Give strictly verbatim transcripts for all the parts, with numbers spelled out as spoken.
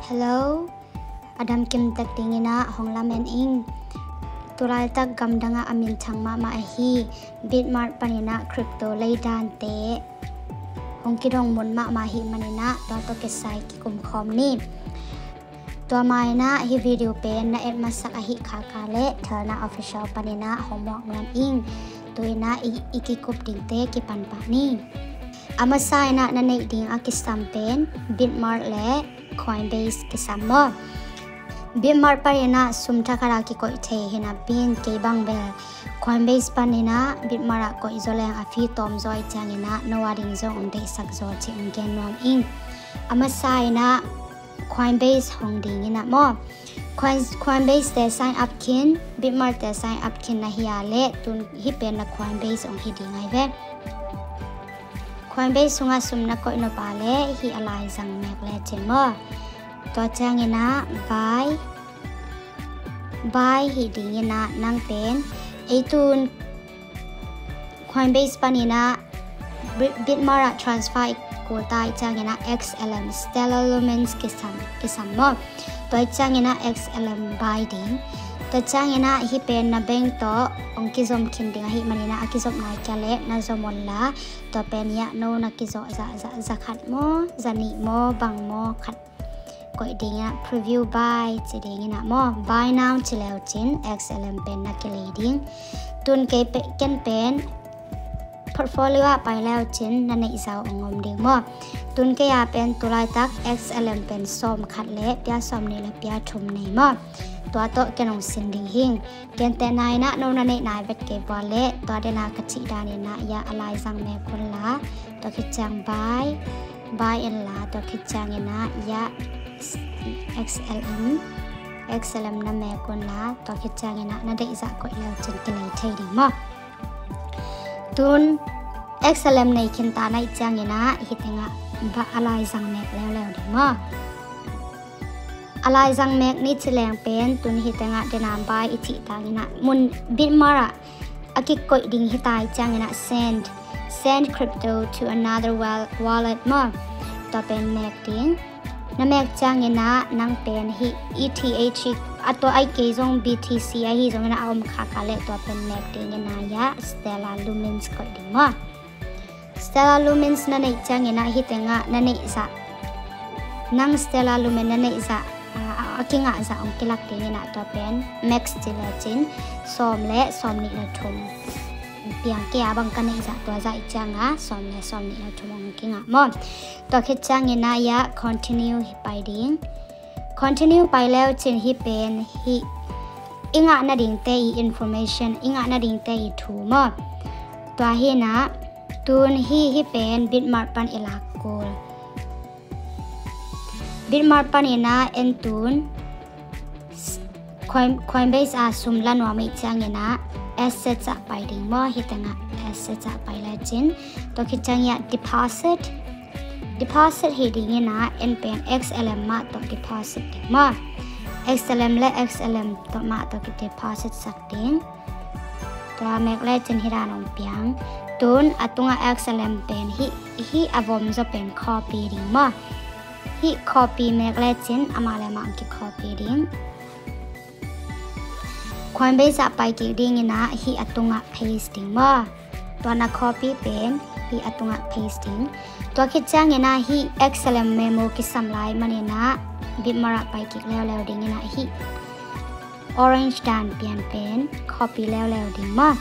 Hello, a dam kim tek dingin ah hong lamen ing. Tulaitak gamdang ah a minthang mahmah ahi Bitmart panin ah crypto lei dante hong kidong mun mahmah ahih manin ah tua tawh kisai kikum khawm ni. Tua ma-in ah hih video pen na et masak ahih khak leh Thelna Official panin ah hong muak nuam ing. Tu-in ah i, i kikup dingte kipan pah ni. A masa-in ah na neih ding a kisam pen Bitmart leh Coinbase kisam maw. Bitmart panin ah sum thakhat a kikoih thei hi napi-in kei bang bel Coinbase panin ah Bitmart ah koih zaw leng a fee tawm zaw ahih ciangin ah no a ding zong hong deihsak zaw cih hong gen nuam ing. A masa-in ah Coinbase hong dingin ah maw. Coin, Coinbase te sign up khin, Bitmart te sign up khin na hi a leh tun hih pen na Coinbase hong hi ding ahi ve. Coinbase sungah sum na koih nop a leh hih a laizang mek lecin maw. Tua ciangin ah buy, buy hih dingin ah nang pen ei tun Coinbase panin ah Bit-, Bitmart ah transfer i kul ta ahih ciangin ah X L M, Stellar Lumens kisam, kisam maw. Tua ahih ciangin ah X L M buy ding. Tua ciangin ah hih pen na bank tawh hong kizom khin ding ahih manin ah a kizop nai kia leh na zom un la, tua pen hiah no na kizom za, za, za khat maw, za nih maw, bang maw khat koih dingin ah preview buy ci dingin ah maw. Buy now ci leu cin X L M pen na kilei ding. Tun kei pe-, ken pen portfolio ah pai leu cin na neih zah hong om ding maw. Tun kei a pen tulaitak X L M pen sawm khat leh pia sawm nih leh pia thum nei maw. Tua tawh ken hong sin ding hing. Gentehna in ah no na neih nai vet kei pua leh tua den a ka cih danin ah hiah a laizang mek un la, tua khit ciang buy, buy in la, tua khit ciangin ah hiah X L M, X L M na mek un la, tua khit ciangin ah na deih zah koih leu cin kilei thei ding maw. Tun X L M nei khin ta na ahih ciangin ah hih tengah buy a laizang mek leuleu ding maw. A laizang mek ni ci leng pen tun hih tengah den a buy i cih tangin ah mun Bitmart ah a kikoih ding hi ta ahih ciangin ah send, send crypto to another wal-, wallet maw. Tua pen mek ding. Na mek ciangin ah nang pen hih E T H, a tua ahih kei zong B T C ahi zongin ah a om khak a leh tua pen mek dingin ah hiah Stellar Lumens koih ding maw. Stellar Lumens na neih ciangin ah hih tengah na neih zah, nang Stellar Lumen na neih zah, a, a, a kingah zah hong kilak dingin ah tua pen max ci lecin sawm leh sawm nih leh thum. Piang kei a bang ka neih zah tua zah ahih ciangin ah sawm leh sawm nih leh thum hong kingah maw. Tua khit ciangin ah hiah continue hi pai ding. Continue pai leu cin hih pen hih i ngah nadingte i information, i ngah nadingte i thu maw. Tua hi-in ah tun hih, hih pen Bitmart pan i lak kul. Bitmart panin ah en tun Coin-, Coinbase a sum la nuam ahih ciangin ah assets ah pai ding maw, hih tengah assets ah pai lecin. Tua khit ciang hiah deposit, deposit hi dingin ah en pen X L M mah tawh deposit ding maw. X L M leh X L M tawh mah tawh ki deposit sak ding. Tua mek lecin hih dan hong piang. Tun a tungah X L M pen hih, hih a vom zaw pen copy ding maw. Hih copy mek lecin amah leh amah hong ki copy ding. Coinbase ah pai kik dingin ah hih a tungah paste ding maw. Tua na copy pen hih a tungah paste ding. Tua khit ciangin ah hih X L M memo kisam lai manin ah Bitmart ah pai kik leuleu dingin ah hih orange dan pian pen copy leuleu ding maw.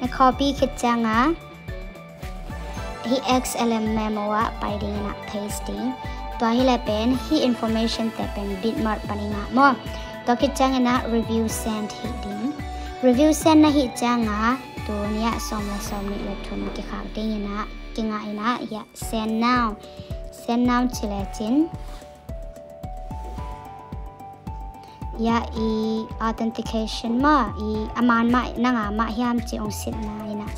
Na copy khit ciang ah hih X L M memo ah pai dingin ah paste ding. Tua hi leh pen hih information te pen Bitmart pan i ngah maw. Tua khit ciangin ah review send hih ding. Review send na hih ciang ah tun hiah sawm leh sawm nih leh thum kikhak dingin ah kingah in ah hiah send now, send now ci lecin. Hiah i authentication maw, i a man mah nang a mah hiam ci hong sitna in ah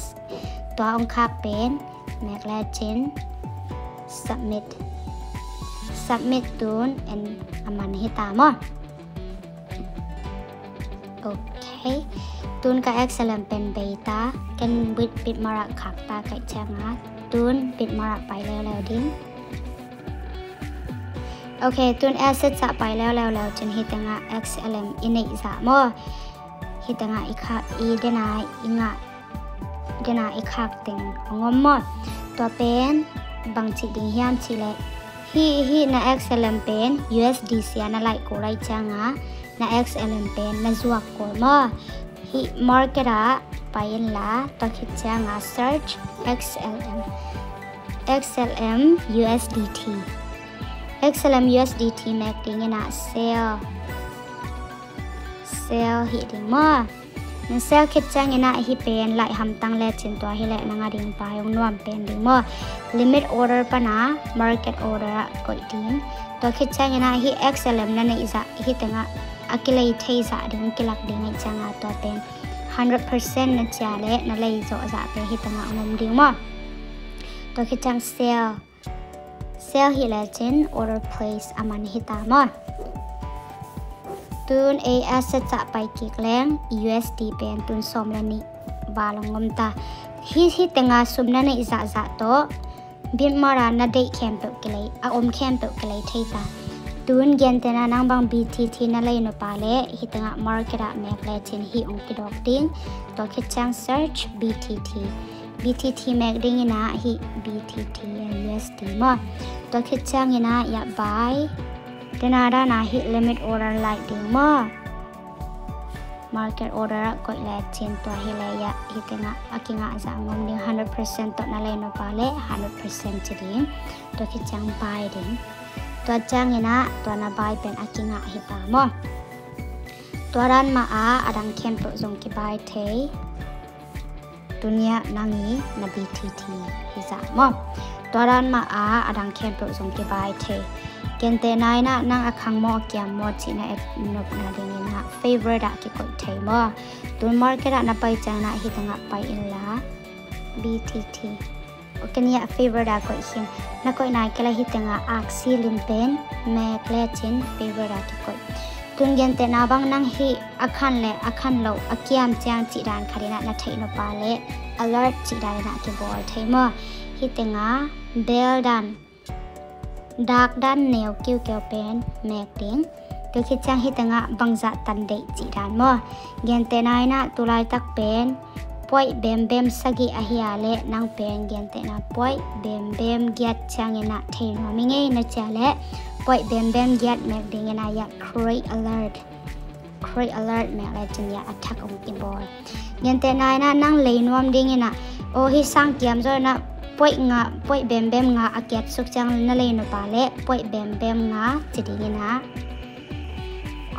tua hong khak pen mek lecin submit. Submit tun en a man hi ta maw. Ok. Tun ka X L M pen bei ta, ken Bit, Bitmart ah khak ta ka hih ciang ah tun Bitmart ah pai leuleu ding. Ok, tun assets ah pai leuleu leu cin hih tengah X L M i neih zah maw. Hih tengah i khak i dena i ngah dena i khak teng a ngom maw. Tua pen bangci ding hiam cih leh hih hih na X L M pen U S D C a na laih kul lai cianga na X L M pen na zuak kul maw. Hih market ah pai inla tua khit cianga search X L M X L M U S D T. X L M U S D T mek dingin ah sell sell hih ding maw. Na sell khit ciangin ah hih pen laih hamtang lecin tua hileh na ngah ding pai hong nuam pen ding maw. Limit order pana market order ah koih ding. Tua khit ciangin ah hih X L M na neih zah hih tengah a kilei thei zah ding kilak ding aih cianga tua pen hundred percent na cia leh na lei zawh zah pen hih tengah ngom ding maw. Tua khit ciang sell sell hih lecin order place a man hita maw. Tun ei assets ah pai kik leng U S D pen tun sawm le nih val a ngom ta. Hih hih tenga sum na neih zahzah tawh Bitmart ah na deih khempeuh kilei a om khempeuh kilei thei ta. Tun gentehna nang bang B T T na lei nupa leh hih tengah market ah mek lecin hih ong kidawk ding. Tua khit ciang search B T T. B T T mek dingin ah hih B T T U S D maw. Tua khit ciangin ah ya buy. Tena dana hih limit order laih ding maw. Market order ah koih lecin tua hileh ya hih tengah a kingah zah ngom ding hundred percent tawh na lei nupa leh hundred percent ci ding. Tua khit ciang buy ding. Tua ciangin ah tua na buy pen a kingah hita maw. Tua dan mah ah a dang khempeuh zong kibuy thei. Tuni ah nang i na B T T hi zah maw. Tua dan mah ah a dang khempeuh zong kibuy thei. Gentehna in ah nang a khang maw a kiam maw cih na et nopna dingin ah favorite ah kikoih thei maw. Tun market ah na pai ciangin ah hih tengah pai inla B T T. Kenia favorite ah koih khin. Na koih nai kei leh hih tengah aksi lim pen mek lecin favorite ah kikoih. Tun gentehna bang nang hih a khan leh a khan loh a kiam ciang cih dan khat in ah na theih nupa leh alert cih dan in ah kibawl thei maw. Hih tengah bell dan dak dan neu kiukeu pen mek ding. Tua khit ciang hih tengah bangzah tan deih cih dan maw. Gentehna in ah tulaitak pen point bembem sagih ahi a leh nang pen gentehna point bembem giat ciangin ah thei nuam i ngei na cia leh point bembem giat mek dingin ah ya create alert. Create alert mek lecin ya a thak ong kibawl. Gentehna in ah nang lei nuam dingin ah aw hih sang kiam zaw in ah point nga point bembem nga a kiat suk ciang na lei nupa leh point bembem nga ci dingin ah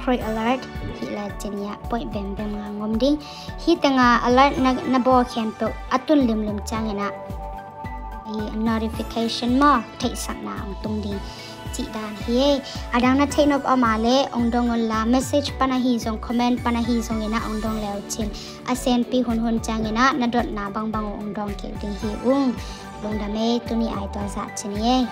create alert hih lecin ya point bembem nga ngom ding. Hih tengah alert na, na bawl khempeuh a tun limlim ciangin ah i notification maw theihsakna ong tung ding cih dan hi. A dang na theih nop a om a leh ong dong unla message pan ahi zong comment pan ahi zongin ah ong dong le uh cin. A senpi hunhun ciangin ah na dotna bangbang uh ong dawng kik ding hi ung. Lungdam ei, tuni ai tua zah cin ei.